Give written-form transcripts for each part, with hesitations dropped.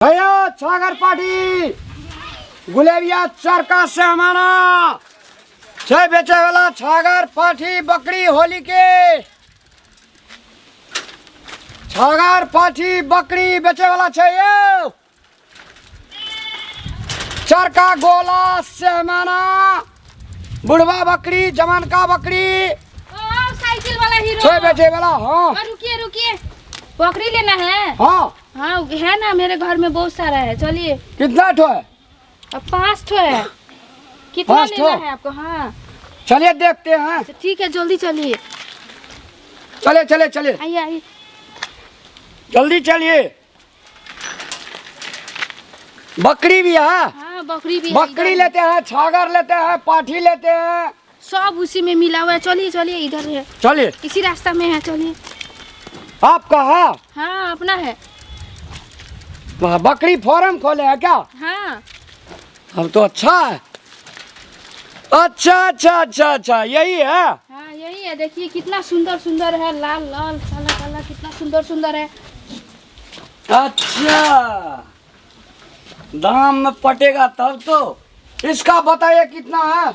भैया छागर पार्टी गुलेबिया चरका से हमारा छै बेचे वाला छागर पाठी बकरी होली के छागर पाठी बकरी बेचे वाला छै यौ चरका गोला सहमाना बुढ़वा बकरी जवानका बकरी ओ साइकिल वाला हीरो छै बेचे वाला हाँ हाँ, रुकिए रुकिए बकरी लेना है हाँ हाँ है ना मेरे घर में बहुत सारा है चलिए कितना ठो है अब 5 ठो है कितना पाँच लेना ठो? है आपको हाँ चलिए देखते हैं अच्छा ठीक है जल्दी चलिए चले चले चले आइए आइए जल्दी चलिए बकरी भी है हाँ बकरी भी है बकरी इधर। लेते हैं छागर लेते हैं पाठी लेते हैं सब उसी में मिला हुआ है चलिए चलिए इधर है चलिए इसी रास्ता में है चलिए आपका है हाँ अपना है वाह, बकरी फार्म खोले है क्या हाँ हम तो अच्छा है अच्छा अच्छा अच्छा अच्छा यही है हाँ यही है देखिए कितना सुंदर सुंदर है लाल लाल काला काला कितना सुंदर सुंदर है अच्छा दाम में पटेगा तब तो इसका बताइए कितना है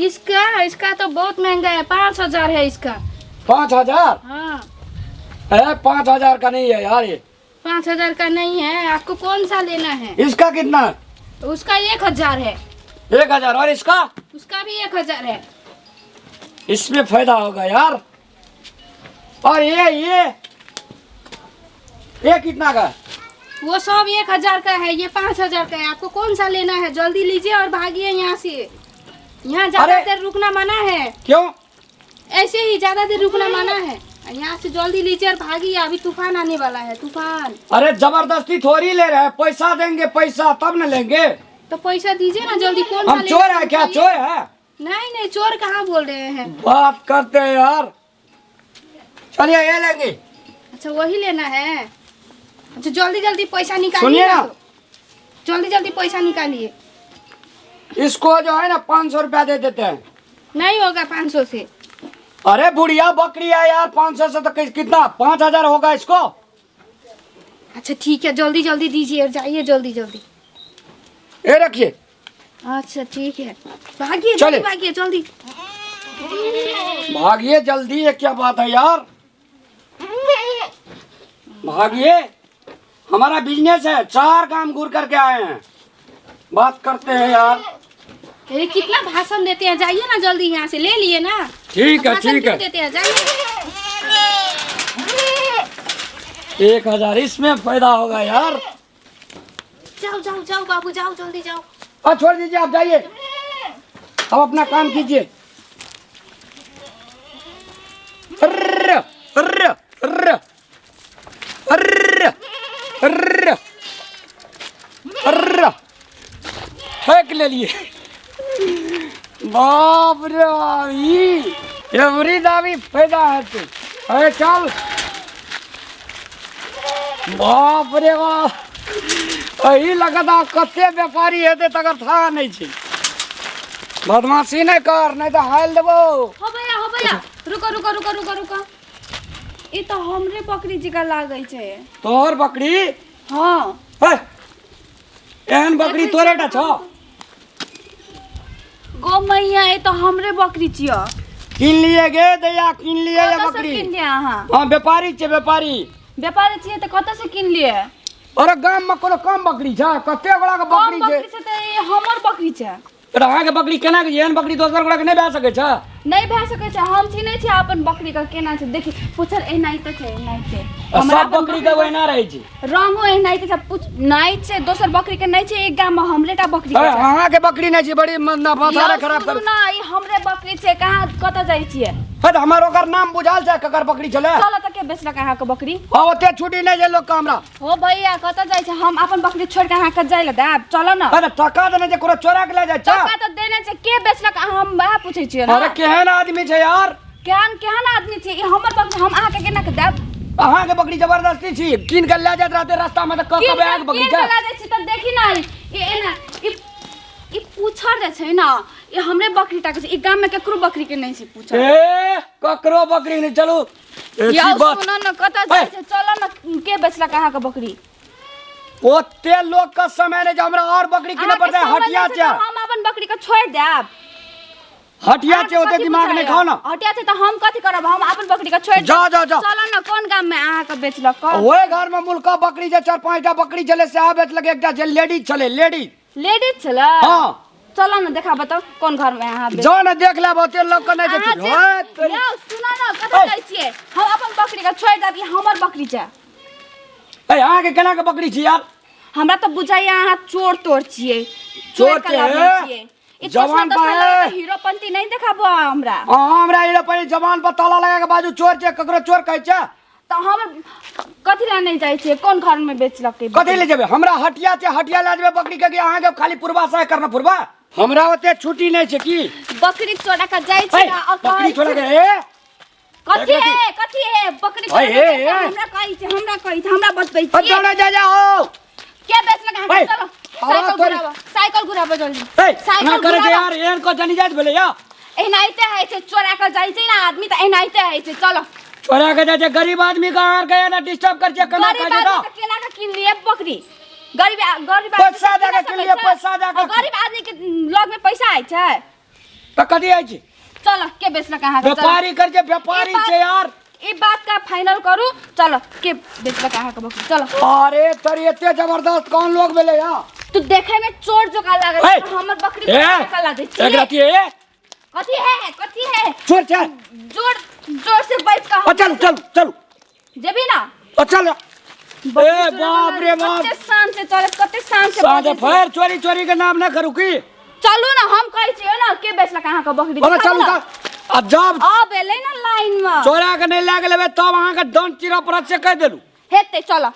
इसका इसका तो बहुत महंगा है 5,000 है इसका 5,000? हाँ। अरे 5,000 का नहीं है यार ये। 5,000 का नहीं है। आपको कौन सा लेना है? इसका कितना है? उसका 1,000 है। 1,000। और इसका? उसका भी 1,000 है। इसमें फायदा होगा यार। और ये कितना का? वो सब 1,000 का है, ये 5,000 का है। आपको कौन सा लेना है? जल्दी लीजिए और भागिए यहाँ से। यहाँ ज्यादा देर रुकना मना है। क्यों? ऐसे ही ज्यादा देर रुकना मना है। यहाँ से जल्दी लीजिए और भागिए, अभी तूफान आने वाला है, तूफान। अरे जबरदस्ती थोड़ी ले रहे हैं, पैसा देंगे पैसा तब न लेंगे। तो पैसा दीजिए ना जल्दी। कौन हम चोर है क्या? चोर है? नहीं नहीं, चोर कहाँ बोल रहे हैं, बात करते हैं यार। चलिए ये लेंगे। अच्छा वही लेना है। अच्छा जल्दी जल्दी पैसा निकालिए सुनिए ना। तो। जल्दी जल्दी पैसा निकालिए। इसको जो है ना 500 रुपया दे देते हैं। नहीं होगा 500 से। अरे बुढ़िया बकरी है यार, 500 से तो कितना 5,000 होगा इसको। अच्छा ठीक है, जल्दी जल्दी दीजिए और जाइए जल्दी जल्दी। ये रखिए। अच्छा ठीक है, भागिए चले। जल्दी, भागिए जल्दी, भागिए जल्दी। ये क्या बात है यार, भागिए। हमारा बिजनेस है, 4 काम घूर करके आए हैं, बात करते हैं यार। अरे कितना भाषण देते हैं, जाइए ना जल्दी यहाँ से, ले लिए ना। ठीक है भाषण ठीक क्यों है। देते हैं, जाइए। 1,000 इसमें फायदा होगा यार। जाओ जाओ जाओ बाबू, जाओ जल्दी जाओ। और छोड़ दीजिए, आप जाइए, अब अपना काम कीजिए। अर्र, अर्र, अर्र, अर्र, अर्र, अर्र। फेंक ले लिए। बाप रे बाप, एवरी दावी फायदा है तू। अरे चल, बाप रे बाप, एही लगता कते व्यापारी हेतै तकर था नहीं छै। बदमाशी नहीं कर, नहीं तो हाल देबो। हो भैया, हो भैया, रुको रुको रुको रुको रुको, ई तो हमरे बकरी जका लागै छै। तोहर बकरी? हाँ। हे, एहन बकरी तोरे टा छौ? गो मैया, ई तो हमरे बकरी छियो। किन लिए गे दैया, किन लिए ये कतऽ से बकरी? किन लिए अहाँ? हाँ व्यापारी छै, व्यापारी। व्यापारी छियै तऽ कतऽ से किन लिए? अरे गाम में कोनो कम बकरी छै? कते गोड़ा के कम बकरी छै? बकरी छै तऽ ई हमर बकरी छै। तर अहाँके बकरी केना के? एहन बकरी दोसर गोड़ा के नहि भए सकै छै। नहि भए सकै छै। हम चिन्है छियै अपन बकरी के केना छै। देखी पूछल एनाहिते छै, एनाहिते। आ हमरा सब अपन बकरी के ओहिना रहै छै। रंगो एनाहिते छै। पूछ नहि छै, दोसर बकरी के नहि छै। एक गाम में हमरे टा बकरी के हे, छै। अहाँके बकरी नहि छै, बड़ी माथा यौ, खराब सुनू कर। ना, ई हमरे बकरी छै। कहाँ कतऽ जाइ छियै? हे, तऽ हमर ओकर नाम बुझल छै ककर बकरी छलै। चल तऽ के बेचलक अहाँके बकरी? हँ, ओते छुट्टी नहि छै लोक के हमरा। हो भैया, कतऽ जाइ छै? हम अपन बकरी छोड़ि के अहाँके जाइ लए देब? चलो ना। हे, तऽ टका देने छै, कोनो चोरा के लए जाइ छै? टका तऽ देने छै, के बेचलक अहाँ हम वएह पूछै छियै ना। अरे केहन आदमी छै यार। केहन केहन आदमी छै? ई हमर बकरी हम अहाँके केना के देब? अहाँके बकरी जबरदस्ती छी, कीन के लए जाइत रहते रास्ता में तऽ कीन कब अहाँके के बकरी कीन छै? के लए जाइ छी तऽ देखी ना, ई एना ई पूछर जे छै ना, ई हमरे बकरी टा के छै। ई गाम में केकरो बकरी के नहीं छै पूछर। ए ककरो बकरी नहीं, चलू। यौ ऐसी बात। सुन न, कतऽ जाइ छै? चलो न, के बेचलक अहाँके बकरी? ओते लोक के समय नहि जे हमरा और बकरी किने अहाँके पड़तै। समय हटिया नहि छै छै। तऽ हम अपन बकरी के छोड़ि देब। हटिया छै, अहाँके ओते कथी दिमाग नहि बुझाइया? खाओ ना। हटिया छै तऽ हम कथी करब? हम अपन बकरी के छोड़ि जा, देब। जा, जा। चलो ने, कोन गाम में अहाँके बेचलक? ओहि घर में मुलका बकरी जे चार पांच टा बकरी छलै सएह बेचलक। एकटा जे लेडीज छलै, लेडीज। लेडीज छलै? हाँ। चलो ने, देखा बताओ कोन घर में अहाँ जा ने, देख लेब, ओते लोक के नहि अहाँ छै। जे- ओए तोरी। यौ, सुन न, कतऽ ओए। जाइ छियै? हम अपन बकरी के छोड़ि देब, ई हमर बकरी छै। ए, अहाँके केना के बकरी छी यार? हमरा तऽ बुझाइया अहाँ चोर तोर छियै। चोर चोर के के? लाबने छियै। ई जवान चश्मा तश्मा बा, लगा ए। के हीरोपंती नहीं देखाबो अहाँ हमरा। अहाँ हमरा एहि पर जवान पर ताला लगा के बाजू, चोर छै, ककरो चोर कहै छै? तऽ हम कथी लए नहीं जाइ छियै? कोन घर में बेचलकै? कथी ले जेबै? हमरा हटिया छै, हटिया लए जेबै बकरी के कि अहाँके खाली पुरबा सह करना पुरबा? हमरा ओते छुट्टी नहि छै की। बकरी चोरा के जाइ छै ए, ने, आ बकरी कहै छोड़ा छै- के ए कथी एक है, कथी है बकरी ओए, चोरा के ए, जाइ छै, ए। हमरा कहै छै, हमरा कहै छै, हमरा बतबै ओ छियै। दौड़े जा जाओ। के बेचलक अहाँके? ओए, चलो अरे साइकिल तोरी- घुराबो, साइकिल घुराबो जल्दी। ए, ना साइकिल करे छै घुराबो। यार, एहन को जनी जाइत भेलै या। एनाहिते होइ छै, चोरा के जाइ छै ने आदमी तऽ एनाहिते होइ छै। चलो। छोड़ा के जाइ छै गरीब आदमी के, अहाँ के एना डिस्टर्ब कर छै, केना गरीब खाइ छै? आदमी के केना के किन लिए बकरी? गरीब गरीब आदमी पैसा के दऽ के किन किन लिए, सकै छै? पैसा दऽ के। आ गरीब आदमी के लग में पैसा आइ छै? तऽ कथी होइ छै? चलो, के बेचलक अहाँके? चलो। व्यापारी कर छै, व्यापारी ई बात- छै यार। ई बात का फाइनल करू। चलो, के बेचलक अहाँके बकरी? चलो। अरे तोरी, एते जबरदस्त कौन लोग भेलै या? तू देखे में चोर जोका लागै ए! छै, हमर बकरी ए, चोरा के लागै छै। एक रति ए। कथी है, कथी है? चोर छै। जोर जोर से बैठ के। ओ चल चल चल। जेबी ना? ओ चल। ए बाप रे बाप। कते शान से चले, कते शान से साँझ बजै छै। फेर चोरी चोरी के नाम ना करू की। चलू ना, हम कहै छियै ना, के बेचलक अहाँके बकरी? बोलो, देखाबू चलू ना। तऽ आ जब अब एलै ना लाइन में। चोरा के नहीं लए गेलेबै तब अहाँके दंड चिरऽ पड़त, से कहि देलू। हेतै, चल,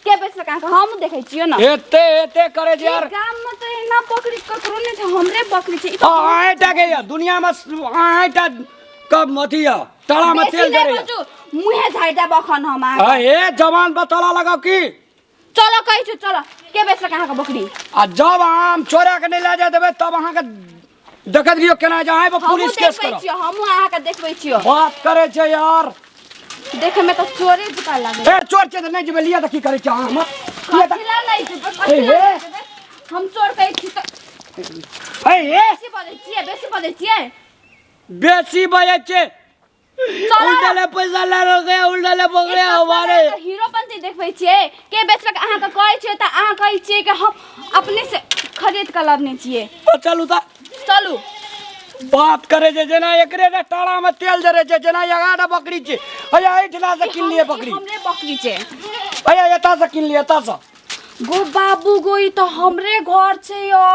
के बेचलक अहाँके? हम देखै छियै ना। एते एते करे छै ई यार। गाम में तऽ एना बकरी ककरो नहि छै, हमरे बकरी छै। ई तऽ अहेंटा के यऽ दुनिया में, अहेंटा कब अथी यऽ तड़ा में बेसी तेल नहि जरैया। बजू, मुँहे झाड़ि देब अखन हम अहाँके। आ हे जवान पर ताला लगाओ की। चलो, कहै छी, चलो, के बेचलक अहाँके बकरी? आ जब अहाँ हम चोरा के नहीं लए जाय देबै तब अहाँके देखैत रहियौ केना जे अहाँ हमहूँ पुलिस केस देखबै करब। छियै, हमहूँ अहाँके देखबै छियै। बात करे छै यार। देखे में तऽ चोरे जकाँ लागै। ए, चोर छै तऽ नहि जेबै लिअ तऽ की करै छै अहाँ हमर लिअ तऽ। कथी लए नहि जेबै? कथी ए, लए हे। नहि जेबै? हम चोर कहै छी तऽ ए हे। बेसी बजै छियै, बेसी बजै छियै। बेसी बजै छै। चलो। उल्टले पैसा ले रहे, उल्टले पकड़े हमारे। हीरोपंती देखबै छियै। के बेचलक अहाँके कहै छियै तऽ अहाँ कहै छियै कि हम अपने से खरीद कऽ लबने छियै। ओ चलू तऽ। चलू। बात करे छै जेना एकरे ने टाड़ा में तेल जरे छै, जेना 11 बकरी छै। अया एहिठिना से किन लिए ई बकरी। हमरे बकरी छै। अया एतऽ से किन लिए, एतऽ से। गो बाबू गो, ई तऽ हमरे घर छै यौ।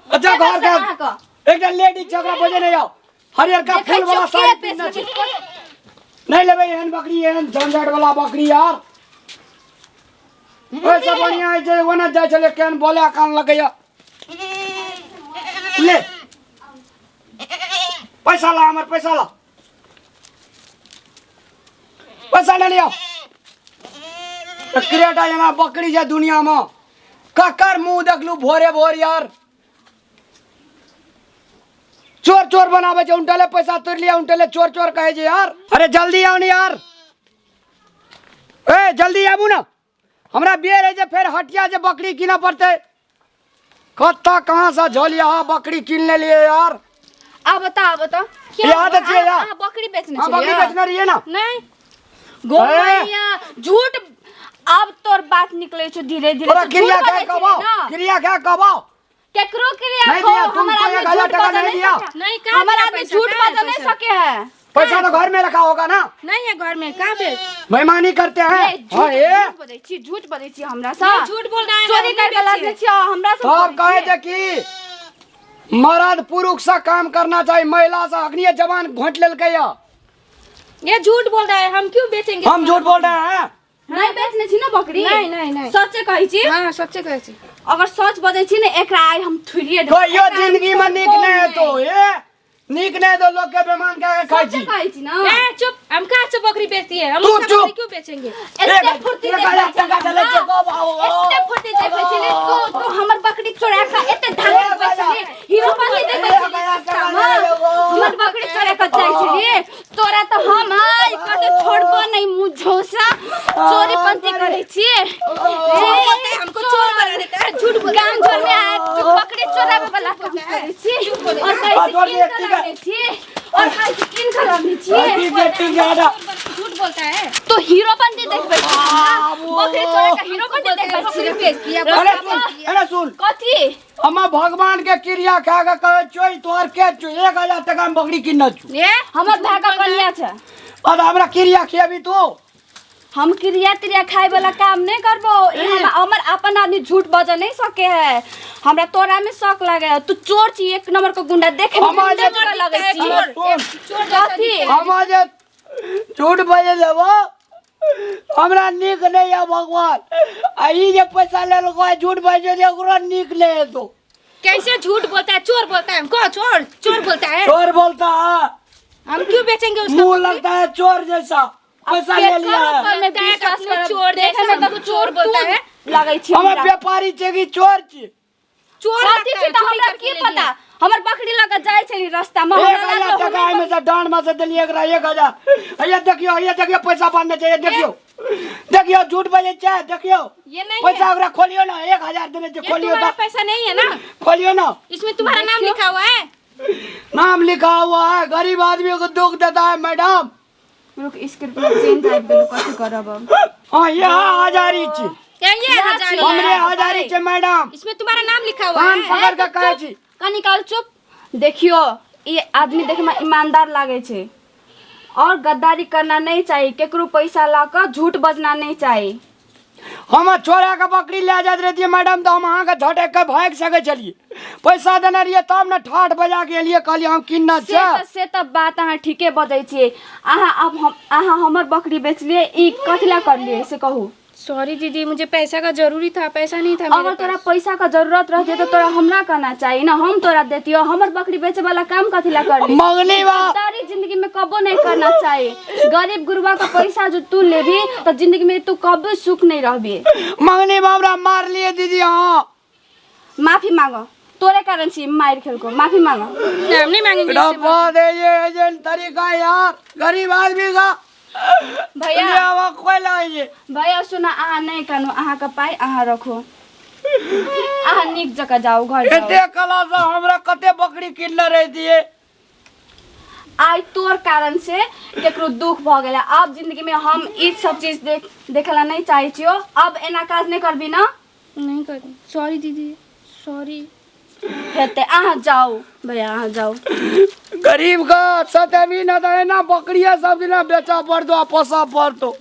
अच्छा, के घर बेचलक के अहाँके? एकटा लेडीज छै, ओकरा बजे नहि आउ, हरियरका देखै फूल वाला छियौ के साड़ी पहिनने बेचलक? छै। नहि लेबै एहन बकरी, एहन झंझट वाला बकरी यार। ओहिसँ बढ़िआँ होइ छै ओना जाइ छलै केहन बोले कान लगैया। ले पैसा ला, हमर पैसा ला, पैसा ले लियो। क्रेटा जेना बकरी छै दुनिया में, ककर मुंह देखलू भोरे भोर यार? चोर चोर बनाबै छै, उल्टले पैसा तोड़ि लिया, उल्टले चोर चोर कहै छै यार। अरे जल्दी आउ ने यार, ए जल्दी आबू ने, हमरा बेर है जे फेर हटिया जे बकरी कीनऽ पड़तै। कतऽ कहाँ से झोलिया बकरी कीन लेलियै यार। आ बताओ, बताओ। यहाँ तऽ छियै यार। अहाँ बकरी बेचने हाँ, बकरी छलियै? बेचने रहियै ने। नहीं गो ए। मैया, झूठ, अब तोर बात निकले छौ धीरे धीरे। तोरा तू झूठ क्रिया बजै क्या छली कहबो? ना? क्रिया क्या कहबो? केकरो क्रिया नहीं खो दिया, तुमको हमर आदमी 1000 झूठ टका बजै नहीं नहीं दिया। सके। नहीं, कहाँ हमर दिया आदमी पैसा? झूठ कहाँ है बजै नहीं पैसा? सके है। पैसा तो घर में रखा होगा ना। नहीं है घर में, कहाँ पे? बेईमानी करते हैं। ए, झूठ हाँ, ए झूठ बजै छी, झूठ बजै छी हमरा से। ये झूठ बोल रहा है। चोरी हम करके नहीं लड़ने बेचे। छी हमरा से। तब कहे छै कि मर्द पुरुष से काम करना चाहिए, महिला से। अखनिये जवान घोंट लेलकै या। ये झूठ बोल रहा है, हम क्यों बेचेंगे? हम झूठ बोल रहे हैं? नहीं बेचने छी ना बकरी? नहीं, नहीं, नहीं। सच्चे कहै छी? हाँ, सच्चे कहै छी। अगर सच बजै छी ने, एकरा आइ हम थुरिए देब। कहियो एकरा हम जिंदगी में नीक छोड़बो नहीं हेतो, ए नीक नहीं तो लोग के बेमान के खाइ सच्चे छी। कहै छी ना? ए चुप, हम कहाँ से बकरी बेचती है? हम तू उसका चुप। बकरी क्यों बेचेंगे? एते फुर्ती एक देखबै हजार छी टका चलै छै, गो बाबू। एते फुर्ती देखबै छी ने, तू तू हमर बकरी चोरा के एते धान देखबै छी, हीरो पंती देखबै छी, हमर बकरी चोरा के जाइ छी। तोरा तऽ हम आइ कतौ छोड़बो नहीं, मुँह झोसा चोरी पंती करै छी। हमको चोर बोले। झोर में आ तू बकरी चोरावे वाला काम करै छी और कहै छी तोहर किन ठीक कर है। आनै छी और कहै छी किन कर आनै छी। ठीक है, ठीक है, हटा। झूठ बोलता है। तो हीरो बनते देखबै छी हमरा। बकरी चोरा के हीरो बनते देखबै छी। बकरी बेच दिया। अरे सुन, अरे सुन। कथी? हम भगवान के क्रिया खा के कहै छियौ, तोहर के छौ? 1000 टका में बकरी किनने छौ। ए हमर भाय के कनिया छै। और हमरा क्रिया खियाबी तू? हम क्रिया त्रिया खाए वाला काम नहीं करबो। ई हमर अपन आदमी झूठ बज नहीं सके है। हमरा तोरा में शक लगे है। तू चोर छी, एक नंबर के गुंडा। देखे में हमर गुंडा जे- जकाँ लगै छी। अरे सुन, चोर जैसा। कथी? हम जे झूठ बजे लेबो, हमरा नीक नहीं है भगवान। आ ई जे पैसा लेलको है, झूठ बजे दे, ओकरो नीक नहीं हेतो। कैसे झूठ बोलता है? चोर बोलता है हमको, चोर चोर बोलता है। चोर बोलता है। हम क्यों बेचेंगे उसका? मुंह लगता है चोर जैसा, पैसा ले लिया है। पर में लगता है विश्वास अपने करब। चोर देखे जैसा में तो हमको चोर बोलता है। लगै छी हम हमरा। व्यापारी छै कि चोर छी? चोर कथी लगता छी है, तऽ चोरी हमरा करके की ले पता? लिया। हमर बकरी लग जाइ छै रास्ता में। एक हमरा हजार लागल टका हमरे एहिमे से डांड में से देलियै एकरा 1000। हैया देखियौ, हैया देखियौ, पैसा बांधने छै। हैया देखियौ, देखियौ, झूठ बजै छै, देखियौ। ये नहीं पैसा है। ओकरा खोलियौ ना, 1000 देने छै। ये खोलियौ तुम्हारा तऽ। पैसा नहीं है ना। खोलियौ ना। इसमें तुम्हारा नाम लिखा हुआ है। नाम लिखा हुआ है। गरीब आदमी को दुख देता है मैडम। रुक, स्क्रिप्ट चेंज आबि गेल, कथी करब अब? हाँ, यहाँ हजारी छी। ये हजार ही हमरे है। हजारी छै मैडम। इसमें तुम्हारा नाम लिखा हुआ कान है। पकड़ के कहै छी। कनी काल चुप। देखियो, ई आदमी देखे में ईमानदार लागे छै और गद्दारी करना नहीं चाहिए। केकरो पैसा ला कऽ झूठ बजना नहीं चाहिए। हम छोड़ा के बकरी ले जाइत रहितियै मैडम, तऽ हम अहाँके झटक के भागि सकै छलियै। पैसा देने रहियै तब ने ठाठ बजा के एलियै, कहलियै हम किनने से छै। तऽ से तऽ बात अहाँ ठीके बजै छियै। अहाँ अब हम अहाँ हमर बकरी बेचलियै, ई कथी ला करलियै से कहू। सॉरी दीदी, मुझे पैसा का जरूरी था, पैसा नहीं था मेरे अगर तोरा पास। पैसा का जरूरत रहती तो तोरा हमरा कहना चाहिए ना, हम तोरा देतियो। हमर बकरी बेचे वाला काम कथी ला करली? मंगनी बा। गद्दारी जिंदगी में कबो नहीं करना चाहिए। गरीब गुरबा का पैसा जो तू लेबी तो जिंदगी में तू कबो सुख नहीं रहबी। मंगनी बा, हमरा मारलियै दीदी अहाँ। माफी मांगो, तोरे कारण से मार खेलको, माफी मांगो। हम नहीं मांगेंगे इससे माफी। डब्बा दे ये एजेंट तरीका यार, गरीब आदमी का। भैया। दुनिया कोई लगे। भैया सुना, अहाँ नहीं कानू, अहाँ का पाई अहाँ रखो, अहाँ नीक जगह जाओ, घर जाओ। एते कला से हमरा कते बकरी किनले रहितियै। आइ तोर कारण से केकरो दुख भऽ गेलै। आब जिंदगी में हम ई सब चीज देख देखला नहीं चाहै छियो। अब एना काज नहीं करबी ना? नहीं कर, सॉरी दीदी, सॉरी। हेतै, अहाँ जाउ भैया, अहाँ जाउ। गरीब का सतेबी न तऽ एना बकरिया सब दिना बेचऽ पड़तो आ पोसऽ पड़तो।